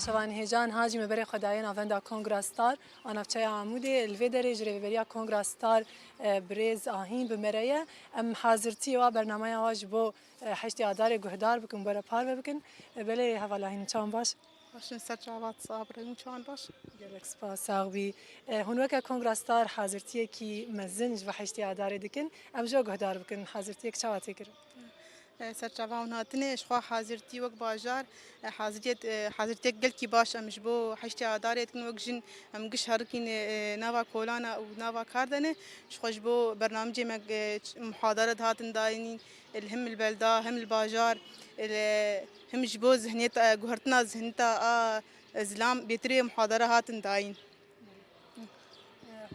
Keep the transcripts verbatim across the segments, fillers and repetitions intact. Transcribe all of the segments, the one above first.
Şevan hêjan hacî me berê xwe daye navenda Kongra Star a navçeya Amûdê. Li vê derê ji rêveberiya Kongra Star, e, birêz Ahîn bi me re ye. Em hazirtiyê wa bernameya wa ji bo, e, heştê Adarê guhdar bikin, we re parve bikin. E, belê heval Ahîn, çawan baş? Baş in, ser çavat, sax bi, hûn çawan baş? Gelek spas, sax bî. E, hûn weke Kongra Star hazirtiyekî mezin ji bo heştê Adarê dikin. Em ji we guhdar bikin, hazirtiyek çawa tê kirin? E, ser çava hûn hatine, ji xwe hazirtî wek bajar, e, haziriyet, e, hazirtiyek gelkî baş em ji bo heştê Adarê dikin, wek jin em giş herikîn, e, nava kolana û nava kar de ne. Ji xwe ji bo bernamicê me, e, ç-, muhadere dihatin dayîn, e, hem li belda, hem li bajar, e, hem ji bo zihniyet, e, guhertina zihniyeta a, e, zilam bêtirê muhadere hatin dayîn.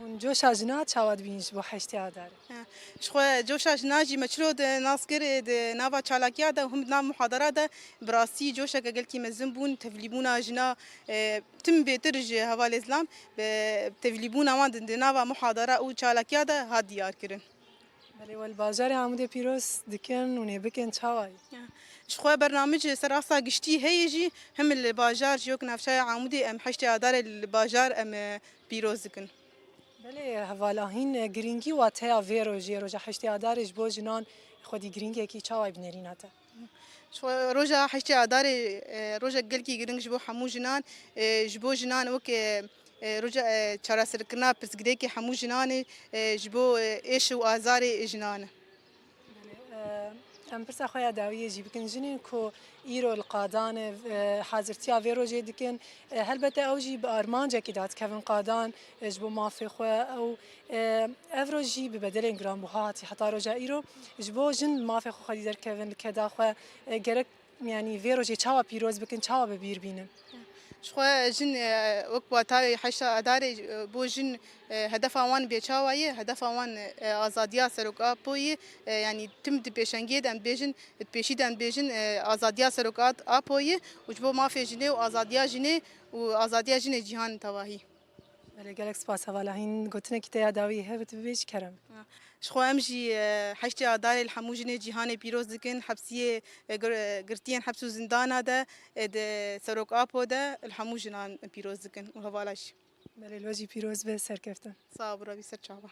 Hûn coşa jina çawa dibînin ji bo heştê Adarê? He. Ji xwe coşa jina jî me çilo di nas kir, di nava çalakiya de, hûn di nav muhadara de bi rastî coşeke gelkî mezin bûn, tevlîbûna jina, e, tim bêtir ji hevalê zilam, bi tevlîbûna wan di, di nava muhadara û çalakiya de hat diyar kirin. Belê, we li bajarê Amûdê pîroz dikin û nê bikin çawa ye? Ya. Ji xwe bernamij ser asta giştî heye jî, hem li bajar jî wek navçeya Amûdê em heştê Adarê li bajar em, e, pîroz dikin. Belê, heval Ahîn, e, girîngî wateya vê rojê, roja heştê Adarê ji bo jinan xwedî girîngekî çawa ye bi nerîna te? Ji xwe roja heştê Adarê, e, rojek gelkî giring ji bo hemû jinan, e, ji bo jinan wek, e, e, roja, e, çareserkirina pirsgirêkê hemû jinan e, e, ji bo, e, êş û azarê jinan e. Em pirsa xwe ya dawiyê jî bikin. Jinên ku îro li qadan e, e, hazirtiya vê rojê dikin, e, helbete ew jî bi armancekî dadikevin qadan, e, ji bo mafê xwe. Ew, e, ev roj jî bi bedelên giranbuha hatî heta roja îro. Ji bo jin mafê xwe xwedî derkevin li keda xwe, e, gerek, yanî vê rojê çawa pîroz bikin, çawa bi bîr bînin? Ji xwe jin, e, wek watayê heşta Adarê, e, bo jin, e, hedefa wan bê çawa ye? Hedefa wan, e, azadiya Serok Apo ye. E, yanî tim di pêşengiyê de em bêjin, di pêşî de em bêjin, e, azadiya Serok At-, Apo ye û ji bo mafê jinê û azadiya jinê û azadiya jinê cîhan tevahî. Belê, gelek spas hevala. Hîn gotinekî te ya dawî hebe tu bibêjî kerem. Ji xwe em jî, e, heştê Adarê li hemû jinê cîhanê pîroz dikin. Hepsiyê, e, gir-, girtiyên heps û zindana de, e, di Serok Apo de li hemû jinan pîroz dikin û hevala jî. Belê, li we jî pîroz be, serkeftin. Sağ ol, Rabî ser çava.